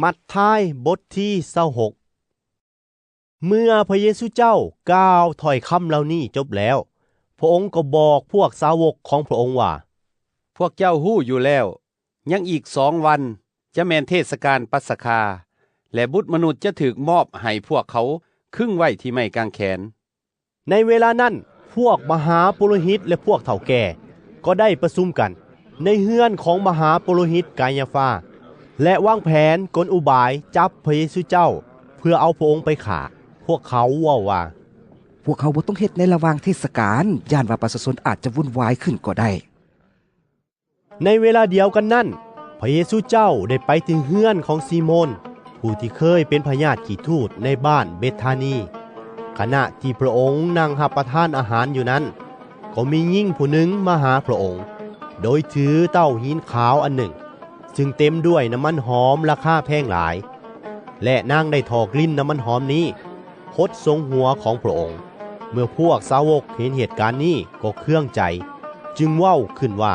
ມັດທາຍ ບົດທີຊາວຫົກ. ເມື່ອພະເຢຊູເຈົ້າກ່າວຖ້ອຍຄຳເຫຼົ່ານີ້ຈົບແລ້ວ, ພະອົງກໍບອກພວກສາວົກຂອງພະອົງວ່າ, ພວກເຈົ້າຮູ້ຢູ່ແລ້ວ, ຍັງອີກສອງວັນຈະແມ່ນເທດສະການປັດສະຄາ, ແລະ ບຸດມະນຸດຈະຖືກມອບໃຫ້ພວກເຂົາຄຶງໄວ້ທີ່ໄມ້ກາງແຂນ. ໃນເວລານັ້ນ, ພວກມະຫາປຸໂຣຫິດ ແລະ ພວກເຖົ້າແກ່ກໍໄດ້ປະຊຸມກັນໃນເຮືອນຂອງມະຫາປຸໂຣຫິດກາຍາຟາ ແລະ ວາງແຜນກົນອຸບາຍຈັບພະເຢຊູເຈົ້າ ເພື່ອເອົາພະອົງໄປຂ້າ. ພວກເຂົາເວົ້າວ່າ, ພວກເຮົາບໍ່ຕ້ອງເຮັດໃນລະຫວ່າງເທດສະການ, ຢ້ານວ່າປະຊາຊົນອາດຈະວຸ່ນວາຍຂຶ້ນກໍໄດ້. ໃນເວລາດຽວກັນນັ້ນ, ພະເຢຊູເຈົ້າໄດ້ໄປທີ່ເຮືອນຂອງຊີໂມນ, ຜູ້ທີ່ເຄີຍເປັນພະຍາດຂີ້ທູດໃນບ້ານເບທານີ. ຂະນະທີ່ພະອົງນັ່ງຮັບປະທານອາຫານຢູ່ນັ້ນ, ກໍມີຍິງຜູ້ໜຶ່ງມາຫາພະອົງ, ໂດຍຖືເຕົ້າຫີນຂາວອັນໜຶ່ງ, ຊຶ່ງເຕັມດ້ວຍນ້ຳມັນຫອມລາຄາແພງຫຼາຍ, ແລະ ນາງໄດ້ຖອກລິ້ນນ້ຳມັນຫອມນີ້ ຫົດສົງຫົວຂອງພະອົງ. ເມື່ອພວກສາວົກເຫັນເຫດການນີ້ກໍເຄືອງໃຈ, ຈຶ່ງເວົ້າຂຶ້ນວ່າ,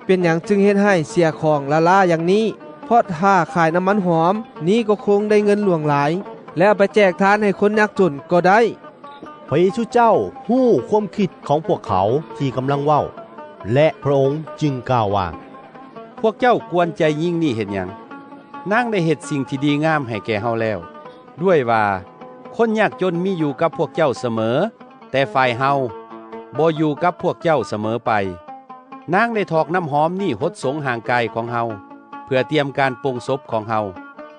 ເປັນຫຍັງຈຶ່ງເຮັດໃຫ້ເສຍຂອງລ້າໆຢ່າງນີ້? ເພາະຖ້າຂາຍນ້ຳມັນຫອມນີ້ກໍຄົງໄດ້ເງິນຫຼວງຫຼາຍ, ແລະ ເອົາໄປແຈກທານໃຫ້ຄົນຍາກຈົນກໍໄດ້. ພະເຢຊູເຈົ້າຮູ້ຄວາມຄິດຂອງພວກເຂົາທີ່ກຳລັງເວົ້າ, ແລະ ພະອົງຈຶ່ງກ່າວວ່າ, ພວກເຈົ້າກວນໃຈຍິງນີ້ເຮັດຫຍັງ? ນາງໄດ້ເຮັດສິ່ງທີ່ດີງາມໃຫ້ແກ່ເຮົາແລ້ວ, ດ້ວຍວ່າຄົນຍາກຈົນມີຢູ່ກັບພວກເຈົ້າສະເໝີ, ແຕ່ຝ່າຍເຮົາບໍ່ຢູ່ກັບພວກເຈົ້າສະເໝີໄປ. ນາງໄດ້ຖອກນ້ຳຫອມນີ້ຫົດສົງຮ່າງກາຍຂອງເຮົາ, ເພື່ອຕຽມການປົງສົບຂອງເຮົາ.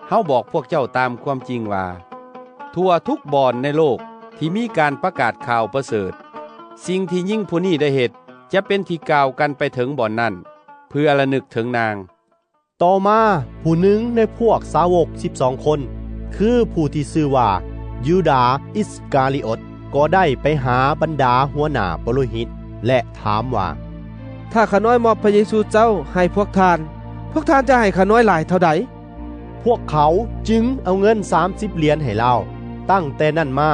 ເຮົາບອກພວກເຈົ້າຕາມຄວາມຈິງວ່າ, ທົ່ວທຸກບ່ອນໃນໂລກທີ່ມີການປະກາດຂ່າວປະເສີດ, ສິ່ງທີ່ຍິງຜູ້ນີ້ໄດ້ເຮັດຈະເປັນທີ່ກ່າວກັນໄປເຖິງບ່ອນນັ້ນ, ເພື່ອລະນຶກເຖິງນາງ. ຕໍ່ມາ, ຜູ້ໜຶ່ງໃນພວກສາວົກສິບສອງຄົນ, ຄືຜູ້ທີ່ຊື່ວ່າຢູດາອິດສະກາລີອົດ, ກໍໄດ້ໄປຫາບັນດາຫົວໜ້າປຸໂຣຫິດ ແລະ ຖາມວ່າ, ຖ້າຂ້ານ້ອຍມອບພະເຢຊູເຈົ້າໃຫ້ພວກທ່ານ, ພວກທ່ານຈະໃຫ້ຂ້ານ້ອຍຫຼາຍເທົ່າໃດ? ພວກເຂົາຈຶ່ງເອົາເງິນສາມສິບຫຼຽນໃຫ້ລາວ. ຕັ້ງແຕ່ນັ້ນມາ,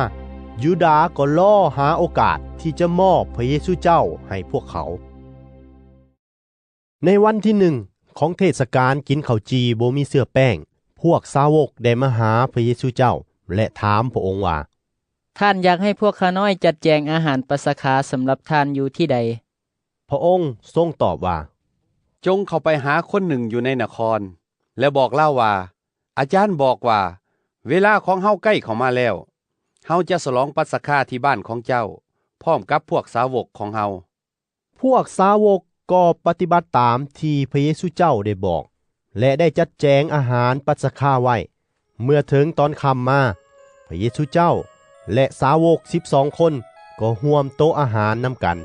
ຢູດາກໍລໍຫາໂອກາດທີ່ຈະມອບພະເຢຊູເຈົ້າໃຫ້ພວກເຂົາ. ໃນວັນທີໜຶ່ງຂອງເທດສະການກິນເຂົ້າຈີ່ບໍ່ມີເຊື້ອແປ້ງ, ພວກສາວົກໄດ້ມາຫາພະເຢຊູເຈົ້າ ແລະ ຖາມພະອົງວ່າ, ທ່ານຢາກໃຫ້ພວກຂ້ານ້ອຍຈັດແຈງອາຫານປັດສະຄາສຳລັບທ່ານຢູ່ທີ່ໃດ? ພະອົງຊົງຕອບວ່າ, ຈົ່ງເຂົ້າໄປຫາຄົນໜຶ່ງຢູ່ໃນນະຄອນ ແລະ ບອກລາວວ່າ, ອາຈານບອກວ່າ, ເວລາຂອງເຮົາໃກ້ເຂົ້າມາແລ້ວ, ເຮົາຈະສະຫຼອງປັດສະຄາທີ່ບ້ານຂອງເຈົ້າ ພ້ອມກັບພວກສາວົກຂອງເຮົາ. ພວກສາວົກກໍປະຕິບັດຕາມທີ່ພະເຢຊູເຈົ້າໄດ້ບອກ ແລະ ໄດ້ຈັດແຈງອາຫານປັດສະຄາໄວ້. ເມື່ອເຖິງຕອນຄ່ຳມາ, ພະເຢຊູເຈົ້າ ແລະ ສາວົກສິບສອງຄົນກໍຮ່ວມໂຕະອາຫານນຳກັນ.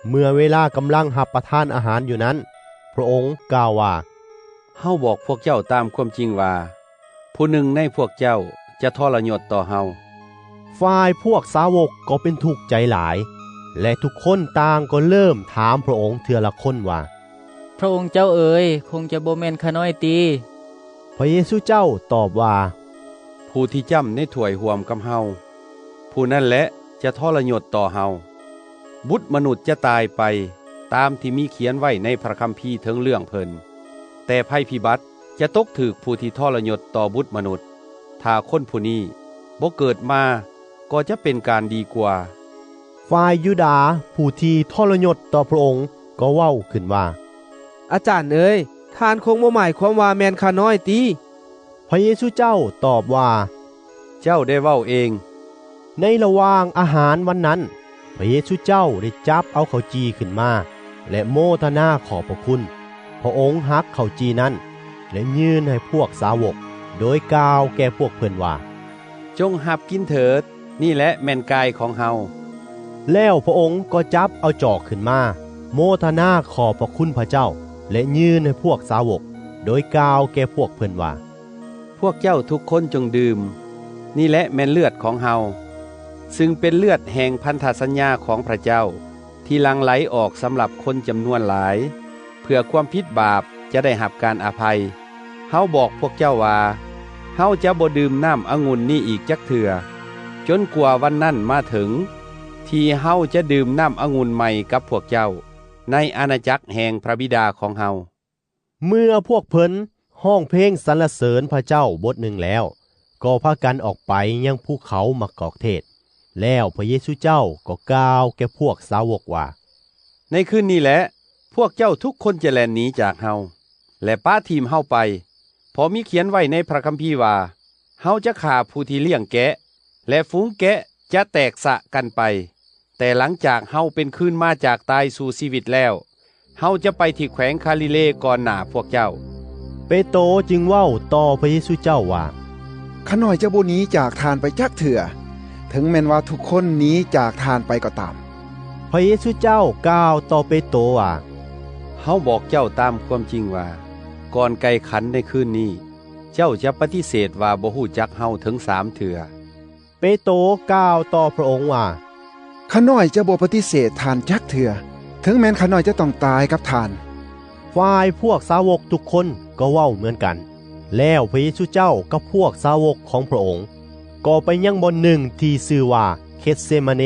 ເມື່ອເວລາກຳລັງຮັບປະທານອາຫານຢູ່ນັ້ນ, ພະອົງກ່າວວ່າ, ເຮົາບອກພວກເຈົ້າຕາມຄວາມຈິງວ່າ, ຜູ້ໜຶ່ງໃນພວກເຈົ້າຈະທໍລະຍົດຕໍ່ເຮົາ. ຝ່າຍພວກສາວົກກໍເປັນທຸກໃຈຫຼາຍ, ແລະ ທຸກຄົນຕ່າງກໍເລີ່ມຖາມພະອົງເທື່ອລະຄົນວ່າ, ພະອົງເຈົ້າເອີຍ, ຄົງຈະບໍ່ແມ່ນຂ້ານ້ອຍຕິ? ພະເຢຊູເຈົ້າຕອບວ່າ, ຜູ້ທີ່ຈ້ຳໃນຖ້ວຍຮ່ວມກັບເຮົາ, ຜູ້ນັ້ນແຫຼະຈະທໍລະຍົດຕໍ່ເຮົາ. ບຸດມະນຸດຈະຕາຍໄປຕາມທີ່ມີຂຽນໄວ້ໃນພະຄຳພີເຖິງເລື່ອງເພິ່ນ, ແຕ່ໄພພິບັດຈະຕົກຖືກຜູ້ທີ່ທໍລະຍົດຕໍ່ບຸດມະນຸດ. ຖ້າຄົນຜູ້ນີ້ບໍ່ເກີດມາ, ກໍຈະເປັນການດີກວ່າ. ຝ່າຍຢູດາຜູ້ທີ່ທໍລະຍົດຕໍ່ພະອົງກໍເວົ້າຂຶ້ນວ່າ, ອາຈານເອີຍ, ທ່ານຄົງບໍ່ໝາຍຄວາມວ່າແມ່ນຂ້ານ້ອຍຕິ? ພະເຢຊູເຈົ້າຕອບວ່າ, ເຈົ້າໄດ້ເວົ້າເອງ. ໃນລະຫວ່າງອາຫານວັນນັ້ນ, ພະເຢຊູເຈົ້າໄດ້ຈັບເອົາເຂົ້າຈີ່ຂຶ້ນມາ ແລະ ໂມທະນາຂອບພະຄຸນ. ພະອົງຫັກເຂົ້າຈີ່ນັ້ນ ແລະ ຍື່ນໃຫ້ພວກສາວົກ, ໂດຍກ່າວແກ່ພວກເພິ່ນວ່າ, ຈົ່ງຮັບກິນເຖີດ, ນີ້ແຫຼະແມ່ນກາຍຂອງເຮົາ. ແລ້ວພະອົງກໍຈັບເອົາຈອກຂຶ້ນມາ, ໂມທະນາຂອບພະຄຸນພະເຈົ້າ ແລະ ຍື່ນໃຫ້ພວກສາວົກ, ໂດຍກ່າວແກ່ພວກເພິ່ນວ່າ, ພວກເຈົ້າທຸກຄົນຈົ່ງດື່ມ, ນີ້ແຫຼະແມ່ນເລືອດຂອງເຮົາ, ຊຶ່ງເປັນເລືອດແຫ່ງພັນທະສັນຍາຂອງພະເຈົ້າ, ທີ່ຫຼັ່ງໄຫຼອອກສຳລັບຄົນຈຳນວນຫຼາຍ, ເພື່ອຄວາມຜິດບາບຈະໄດ້ຮັບການອະໄພ. ເຮົາບອກພວກເຈົ້າວ່າ, ເຮົາຈະບໍ່ດື່ມນ້ຳອະງຸ່ນນີ້ອີກຈັກເທື່ອ, ຈົນກວ່າວັນນັ້ນມາເຖິງ, ທີ່ເຮົາຈະດື່ມນ້ຳອະງຸ່ນໃໝ່ກັບພວກເຈົ້າ, ໃນອານາຈັກແຫ່ງພະບິດາຂອງເຮົາ. ເມື່ອພວກເພິ່ນ ຮ້ອງເພງສັນລະເສີນພະເຈົ້າບົດໜຶ່ງແລ້ວ, ກໍພາກັນອອກໄປຍັງພູເຂົາໝາກກອກເທດ. ແລ້ວພະເຢຊູເຈົ້າກໍກ່າວແກ່ພວກສາວົກວ່າ, ໃນຄືນນີ້ແຫຼະ ພວກເຈົ້າທຸກຄົນຈະແລ່ນໜີຈາກເຮົາ ແລະ ປະຖິ້ມເຮົາໄປ, ເພາະມີຂຽນໄວ້ໃນພະຄຳພີວ່າ, ເຮົາຈະຂ້າຜູ້ທີ່ລ້ຽງແກະ ແລະ ຝູງແກະຈະແຕກສະກັນໄປ. ແຕ່ຫຼັງຈາກເຮົາເປັນຄືນມາຈາກຕາຍສູ່ຊີວິດແລ້ວ, ເຮົາຈະໄປທີ່ແຂວງຄາລີເລກ່ອນໜ້າພວກເຈົ້າ. ເປໂຕຈຶ່ງເວົ້າຕໍ່ພະເຢຊູເຈົ້າວ່າ, ຂ້ານ້ອຍຈະບໍ່ໜີຈາກທ່ານໄປຈັກເທື່ອ, ເຖິງແມ່ນວ່າທຸກຄົນໜີຈາກທ່ານໄປກໍຕາມ. ພະເຢຊູເຈົ້າກ່າວຕໍ່ເປໂຕວ່າ, ເຮົາບອກເຈົ້າຕາມຄວາມຈິງວ່າ, ກ່ອນໄກ່ຂັນໃນຄືນນີ້, ເຈົ້າຈະປະຕິເສດວ່າບໍ່ຮູ້ຈັກເຮົາເຖິງສາມເທື່ອ. ເປໂຕກ່າວຕໍ່ພະອົງວ່າ, ຂ້ານ້ອຍຈະບໍ່ປະຕິເສດທ່ານຈັກເທື່ອ, ເຖິງແມ່ນຂ້ານ້ອຍຈະຕ້ອງຕາຍກັບທ່ານ. ຝ່າຍພວກສາວົກທຸກຄົນກໍເວົ້າເໝືອນກັນ. ແລ້ວພະເຢຊູເຈົ້າກັບພວກສາວົກຂອງພະອົງກໍໄປຍັງບ່ອນໜຶ່ງທີ່ຊື່ວ່າເຄດເຊມາເນ,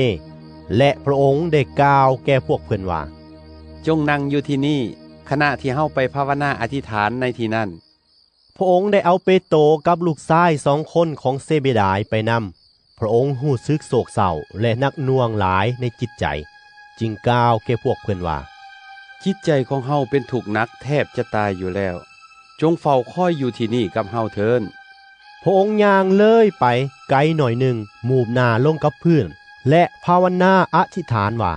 ແລະ ພະອົງໄດ້ກ່າວແກ່ພວກເພິ່ນວ່າ, ຈົ່ງນັ່ງຢູ່ທີ່ນີ້ ຂະນະທີ່ເຮົາໄປພາວະນາອະທິຖານໃນທີ່ນັ້ນ. ພະອົງໄດ້ເອົາເປໂຕກັບລູກຊາຍສອງຄົນຂອງເຊເບດາຍໄປນຳ. ພະອົງຮູ້ສຶກໂສກເສົ້າ ແລະ ໜັກໜ່ວງຫຼາຍໃນຈິດໃຈ, ຈຶ່ງກ່າວແກ່ພວກເພິ່ນວ່າ, ຈິດໃຈຂອງເຮົາເປັນທຸກໜັກແທບຈະຕາຍຢູ່ແລ້ວ, ຈົ່ງເຝົ້າຄອຍຢູ່ທີ່ນີ້ກັບເຮົາເທີ້ນ. ພະອົງຍ່າງເລີຍໄປໄກໜ້ອຍໜຶ່ງ, ໝູບໜ້າລົງກັບພື້ນ ແລະ ພາວະນາອະທິຖານວ່າ,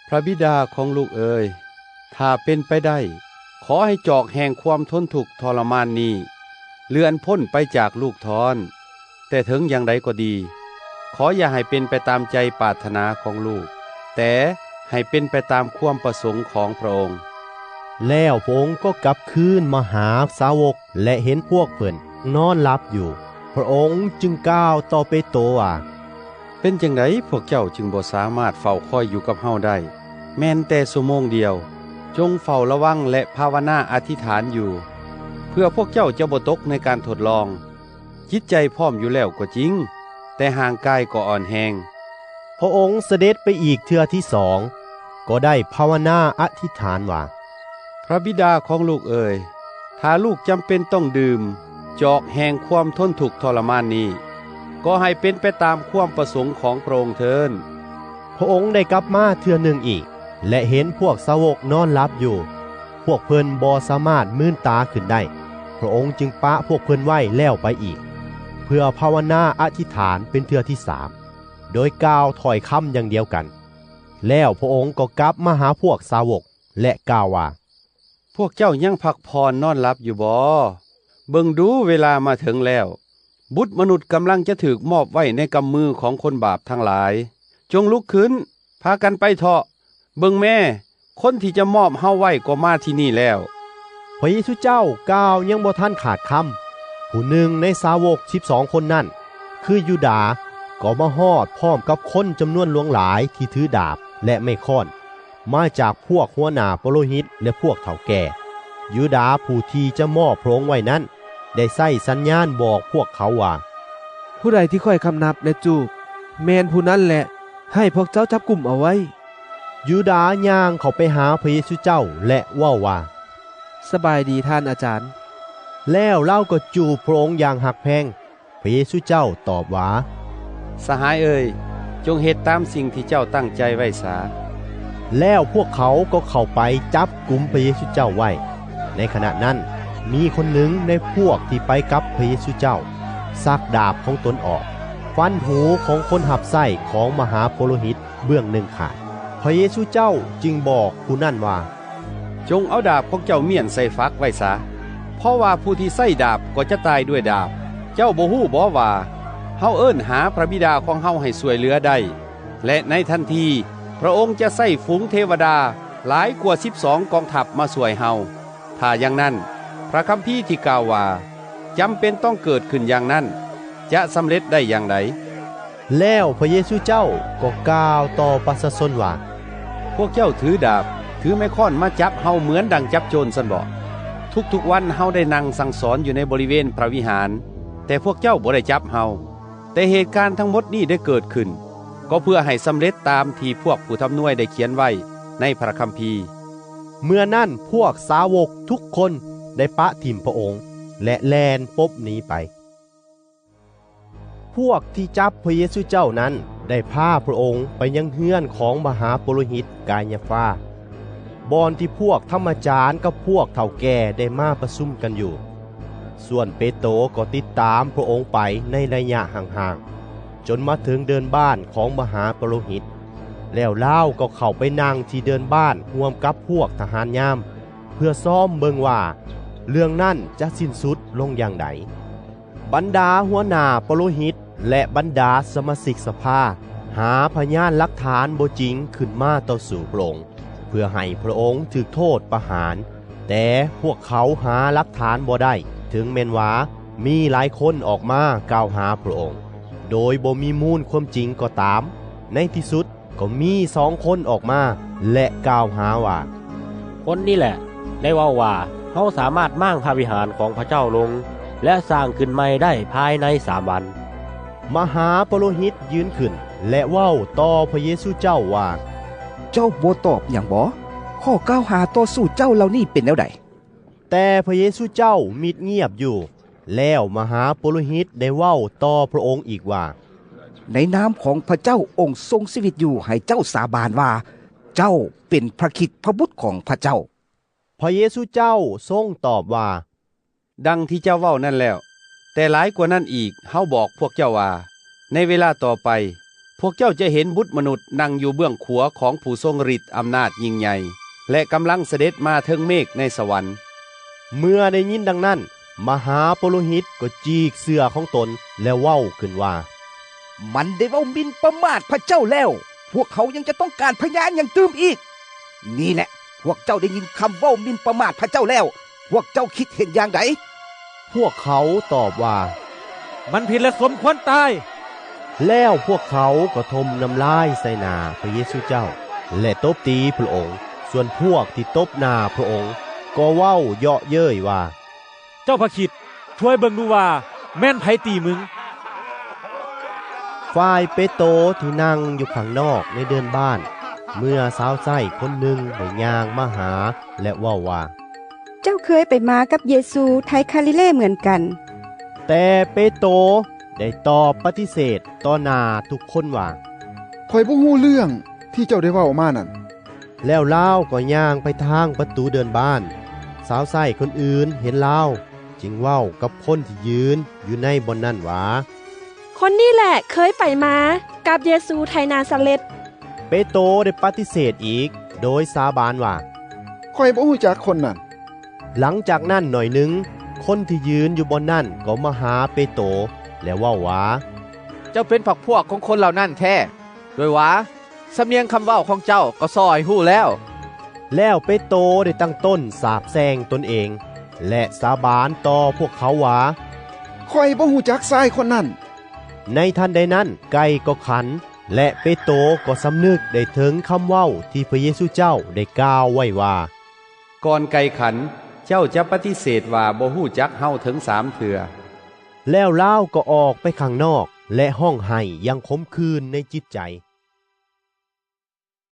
ພະບິດາຂອງລູກເອີຍ, ຖ້າເປັນໄປໄດ້, ຂໍໃຫ້ຈອກແຫ່ງຄວາມທົນທຸກທໍລະມານນີ້ເລື່ອນພົ້ນໄປຈາກລູກທ້ອນ. ແຕ່ເຖິງຢ່າງໃດກໍດີ, ຂໍຢ່າໃຫ້ເປັນໄປຕາມໃຈປາດຖະໜາຂອງລູກ, ແຕ່ໃຫ້ເປັນໄປຕາມຄວາມປະສົງຂອງພະອົງ. ແລ້ວພະອົງກໍກັບຄືນມາຫາສາວົກ ແລະ ເຫັນພວກເພິ່ນນອນຫຼັບຢູ່. ພະອົງຈຶ່ງກ່າວຕໍ່ເປໂຕວ່າ, ເປັນຈັ່ງໃດພວກເຈົ້າຈຶ່ງບໍ່ສາມາດເຝົ້າຄອຍຢູ່ກັບເຮົາໄດ້ ແມ່ນແຕ່ຊົ່ວໂມງດຽວ? ຈົ່ງເຝົ້າລະວັງ ແລະ ພາວະນາອະທິຖານຢູ່, ເພື່ອພວກເຈົ້າຈະບໍ່ຕົກໃນການທົດລອງ. ຈິດໃຈພ້ອມຢູ່ແລ້ວກໍຈິງ, ແຕ່ຮ່າງກາຍກໍອ່ອນແຮງ. ພະອົງສະເດັດໄປອີກເທື່ອທີສອງ, ກໍໄດ້ພາວະນາອະທິຖານວ່າ, ພະບິດາຂອງລູກເອີຍ, ຖ້າລູກຈຳເປັນຕ້ອງດື່ມຈອກແຫ່ງຄວາມທົນທຸກທໍລະມານນີ້, ກໍໃຫ້ເປັນໄປຕາມຄວາມປະສົງຂອງພະອົງເທີ້ນ. ພະອົງໄດ້ກັບມາເທື່ອໜຶ່ງອີກ ແລະ ເຫັນພວກສາວົກນອນຫຼັບຢູ່, ພວກເພິ່ນບໍ່ສາມາດມືນຕາຂຶ້ນໄດ້. ພະອົງຈຶ່ງປະພວກເພິ່ນໄວ້ແລ້ວໄປອີກ, ເພື່ອພາວະນາອະທິຖານເປັນເທື່ອທີສາມ, ໂດຍກ່າວຖ້ອຍຄຳຢ່າງດຽວກັນ. ແລ້ວພະອົງກໍກັບມາຫາພວກສາວົກ ແລະ ກ່າວວ່າ, ພວກເຈົ້າຍັງພັກຜ່ອນນອນຫຼັບຢູ່ບໍ? ເບິ່ງດູ, ເວລາມາເຖິງແລ້ວ, ບຸດມະນຸດກຳລັງຈະຖືກມອບໄວ້ໃນກຳມືຂອງຄົນບາບທັງຫຼາຍ. ຈົ່ງລຸກຂຶ້ນ, ພາກັນໄປເຖາະ. ເບິ່ງແມ້, ຄົນທີ່ຈະມອບເຮົາໄວ້ກໍມາທີ່ນີ້ແລ້ວ. ພະເຢຊູເຈົ້າກ່າວຍັງບໍ່ທັນຂາດຄຳ, ຜູ້ໜຶ່ງໃນສາວົກສິບສອງຄົນນັ້ນ, ຄືຢູດາ, ກໍມາຮອດພ້ອມກັບຄົນຈຳນວນຫຼວງຫຼາຍທີ່ຖືດາບ ແລະ ໄມ້ຄ້ອນ, ມາຈາກພວກຫົວໜ້າປະໂລຫິດ ແລະ ພວກເຖົ້າແກ່. ຢູດາຜູ້ທີ່ຈະມອບພະອົງໄວ້ນັ້ນ ໄດ້ໃຊ້ສັນຍານບອກພວກເຂົາວ່າ, ຜູ້ໃດທີ່ຂ້ອຍຄຳນັບ ແລະ ຈູບ, ແມ່ນຜູ້ນັ້ນແຫຼະ, ໃຫ້ພວກເຈົ້າຈັບກຸມເອົາໄວ້. ຢູດາຍ່າງເຂົ້າໄປຫາພະເຢຊູເຈົ້າ ແລະ ເວົ້າວ່າ, ສະບາຍດີທ່ານອາຈານ. ແລ້ວລາວກໍຈູບພະອົງຢ່າງຮັກແພງ. ພະເຢຊູເຈົ້າຕອບວ່າ, ສະຫາຍເອີຍ, ຈົ່ງເຮັດຕາມສິ່ງທີ່ເຈົ້າຕັ້ງໃຈໄວ້ສາ. ແລ້ວພວກເຂົາກໍເຂົ້າໄປຈັບກຸມພະເຢຊູເຈົ້າໄວ້. ໃນຂະນະນັ້ນ, ມີຄົນໜຶ່ງໃນພວກທີ່ໄປກັບພະເຢຊູເຈົ້າ ຊັກດາບຂອງຕົນອອກ, ຟັນຫູຂອງຄົນຮັບໃຊ້ຂອງມະຫາໂປໂລຫິດເບື້ອງໜຶ່ງຂາດ. ພະເຢຊູເຈົ້າຈຶ່ງບອກຜູ້ນັ້ນວ່າ, ຈົ່ງເອົາດາບຂອງເຈົ້າມ້ຽນໃສ່ຝັກໄວ້ສາ, ເພາະວ່າຜູ້ທີ່ໃຊ້ດາບກໍຈະຕາຍດ້ວຍດາບ. ເຈົ້າບໍ່ຮູ້ບໍວ່າ ເຮົາເອີ້ນຫາພະບິດາຂອງເຮົາໃຫ້ຊ່ວຍເຫຼືອໄດ້ ແລະ ໃນທັນທີພະອົງຈະໃຊ້ຝູງເທວະດາຫຼາຍກວ່າສິບສອງກອງທັບມາຊ່ວຍເຮົາ? ຖ້າຢ່າງນັ້ນ, ພະຄຳພີທີ່ກ່າວວ່າ, ຈຳເປັນຕ້ອງເກີດຂຶ້ນຢ່າງນັ້ນ, ຈະສຳເລັດໄດ້ຢ່າງໃດ? ແລ້ວພະເຢຊູເຈົ້າກໍກ່າວຕໍ່ປະຊາຊົນວ່າ, ພວກເຈົ້າຖືດາບ, ຖືໄມ້ຄ້ອນມາຈັບເຮົາເໝືອນດັ່ງຈັບໂຈນຊັ້ນບໍ? ທຸກໆວັນເຮົາໄດ້ນັ່ງສັ່ງສອນຢູ່ໃນບໍລິເວນພະວິຫານ, ແຕ່ພວກເຈົ້າບໍ່ໄດ້ຈັບເຮົາ. ແຕ່ເຫດການທັງໝົດນີ້ໄດ້ເກີດຂຶ້ນ, ກໍເພື່ອໃຫ້ສຳເລັດຕາມທີ່ພວກຜູ້ທຳນວຍໄດ້ຂຽນໄວ້ໃນພະຄຳພີ. ເມື່ອນັ້ນພວກສາວົກທຸກຄົນໄດ້ປະຖິ້ມພະອົງ, ແລະ ແລ່ນປົບໜີໄປ. ພວກທີ່ຈັບພະເຢຊູເຈົ້ານັ້ນ ໄດ້ພາພະອົງໄປຍັງເຮືອນຂອງມະຫາປຸໂຣຫິດກາຍາຟາ, ບ່ອນທີ່ພວກທຳມະຈານກັບພວກເຖົ້າແກ່ໄດ້ມາປະຊຸມກັນຢູ່. ສ່ວນເປໂຕກໍຕິດຕາມພະອົງໄປໃນໄລຍະຫ່າງໆ, ຈົນມາເຖິງເດີ່ນບ້ານຂອງມະຫາປຸໂຣຫິດ. ແລ້ວລາວກໍເຂົ້າໄປນັ່ງທີ່ເດີ່ນບ້ານຮ່ວມກັບພວກທະຫານຍາມ, ເພື່ອຊອມເບິ່ງວ່າເລື່ອງນັ້ນຈະສິ້ນສຸດລົງຢ່າງໃດ. ບັນດາຫົວໜ້າປະໂລຫິດ ແລະ ບັນດາສະມາຊິກສະພາ ຫາພະຍານຫຼັກຖານບໍ່ຈິງຂຶ້ນມາຕໍ່ສູ້ພະອົງ, ເພື່ອໃຫ້ພະອົງຖືກໂທດປະຫານ. ແຕ່ພວກເຂົາຫາຫຼັກຖານບໍ່ໄດ້, ເຖິງແມ່ນວ່າມີຫຼາຍຄົນອອກມາກ່າວຫາພະອົງ ໂດຍບໍ່ມີມູນຄວາມຈິງກໍຕາມ. ໃນທີ່ສຸດ ກໍມີສອງຄົນອອກມາ ແລະ ກ່າວຫາວ່າ, ຄົນນີ້ແຫຼະໄດ້ເວົ້າວ່າ ເຮົາສາມາດມ້າງພະວິຫານຂອງພະເຈົ້າລົງ ແລະ ສ້າງຂຶ້ນໃໝ່ໄດ້ພາຍໃນສາມວັນ. ມະຫາປະໂລຫິດຢືນຂຶ້ນ ແລະ ເວົ້າຕໍ່ພະເຢຊູເຈົ້າວ່າ, ເຈົ້າບໍ່ຕອບຫຍັງບໍ? ຂໍ້ກ່າວຫາຕໍ່ສູ້ເຈົ້າເຫຼົ່ານີ້ເປັນແນວໃດ? ແຕ່ພະເຢຊູເຈົ້າມິດງຽບຢູ່. ແລ້ວມະຫາປຸໂຣຫິດໄດ້ເວົ້າຕໍ່ພະອົງອີກວ່າ, ໃນນາມຂອງພະເຈົ້າອົງຊົງຊີວິດຢູ່, ໃຫ້ເຈົ້າສາບານວ່າເຈົ້າເປັນພະຄຣິດ ພະບຸດຂອງພະເຈົ້າ. ພະເຢຊູເຈົ້າຊົງຕອບວ່າ, ດັ່ງທີ່ເຈົ້າເວົ້ານັ້ນແລ້ວ. ແຕ່ຫຼາຍກວ່ານັ້ນອີກ, ເຮົາບອກພວກເຈົ້າວ່າ, ໃນເວລາຕໍ່ໄປ ພວກເຈົ້າຈະເຫັນບຸດມະນຸດນັ່ງຢູ່ເບື້ອງຂວາຂອງຜູ້ຊົງລິດອຳນາດຍິ່ງໃຫຍ່ ແລະ ກຳລັງສະເດັດມາເທິງເມກໃນສະຫວັນ. ເມື່ອໄດ້ຍິນດັ່ງນັ້ນ, ມະຫາປຸໂຣຫິດກໍຈີກເສື້ອຂອງຕົນ ແລະ ເວົ້າຂຶ້ນວ່າ, ມັນໄດ້ເວົ້າໝິ່ນປະໝາດພະເຈົ້າແລ້ວ. ພວກເຮົາຍັງຈະຕ້ອງການພະຍານຫຍັງຕື່ມອີກ? ນີ້ແຫຼະ, ພວກເຈົ້າໄດ້ຍິນຄຳເວົ້າໝິ່ນປະໝາດພະເຈົ້າແລ້ວ. ພວກເຈົ້າຄິດເຫັນຢ່າງໃດ? ພວກເຂົາຕອບວ່າ, ມັນຜິດ ແລະ ສົມຄວນຕາຍ. ແລ້ວພວກເຂົາກໍຖົ່ມນ້ຳລາຍໃສ່ໜ້າພະເຢຊູເຈົ້າ ແລະ ຕົບຕີພະອົງ. ສ່ວນພວກທີ່ຕົບໜ້າພະອົງກໍເວົ້າເຍາະເຍີ້ຍວ່າ, ເຈົ້າພະຄຣິດ, ຊ່ວຍເບິ່ງດູວ່າແມ່ນໃຜຕີມຶງ. ຝ່າຍເປໂຕທີ່ນັ່ງຢູ່ຂ້າງນອກໃນເດີ່ນບ້ານ, ເມື່ອຊາວໃຊ້ຄົນໜຶ່ງໄດ້ຍ່າງມາຫາ ແລະ ເວົ້າວ່າ, ເຈົ້າເຄີຍໄປມາກັບເຢຊູໄທຄາລິເລເໝືອນກັນ. ແຕ່ເປໂຕໄດ້ຕອບປະຕິເສດຕໍ່ໜ້າທຸກຄົນວ່າ, ຂ້ອຍບໍ່ຮູ້ເລື່ອງທີ່ເຈົ້າໄດ້ເວົ້າມານັ້ນ. ແລ້ວລາວກໍຍ່າງໄປທາງປະຕູເດີ່ນບ້ານ. ຊາວໃຊ້ຄົນອື່ນເຫັນລາວ, ຈຶ່ງເວົ້າກັບຄົນທີ່ຢືນຢູ່ໃນບ່ອນນັ້ນວ່າ, ຄົນນີ້ແຫຼະເຄີຍໄປມາກັບເຢຊູໄທນາຊາເລັດ. ເປໂຕໄດ້ປະຕິເສດອີກ ໂດຍສາບານວ່າ, ຂ້ອຍບໍ່ຮູ້ຈັກຄົນນັ້ນ. ຫຼັງຈາກນັ້ນໜ້ອຍໜຶ່ງ, ຄົນທີ່ຢືນຢູ່ບ່ອນນັ້ນກໍມາຫາເປໂຕ ແລະ ເວົ້າວ່າ, ເຈົ້າເປັນພັກພວກຂອງຄົນເຫຼົ່ານັ້ນແທ້, ດ້ວຍວ່າສຳນຽງຄຳເວົ້າຂອງເຈົ້າກໍສໍໃຫ້ຮູ້ແລ້ວ. ແລ້ວເປໂຕໄດ້ຕັ້ງຕົ້ນສາບແຊ່ງຕົນເອງ ແລະ ສາບານຕໍ່ພວກເຂົາວ່າ, ຂ້ອຍບໍ່ຮູ້ຈັກຊາຍຄົນນັ້ນ. ໃນທັນໃດນັ້ນ, ໄກ່ກໍຂັນ ແລະ ເປໂຕກໍສຳນຶກໄດ້ເຖິງຄຳເວົ້າທີ່ພະເຢຊູເຈົ້າໄດ້ກ່າວໄວ້ວ່າ, ກ່ອນໄກ່ຂັນ, ເຈົ້າຈະປະຕິເສດວ່າບໍ່ຮູ້ຈັກເຮົາເຖິງສາມເທື່ອ. ແລ້ວລາວກໍອອກໄປຂ້າງນອກ ແລະ ຮ້ອງໄຫ້ຢ່າງຂົມຂື່ນໃນຈິດໃຈ.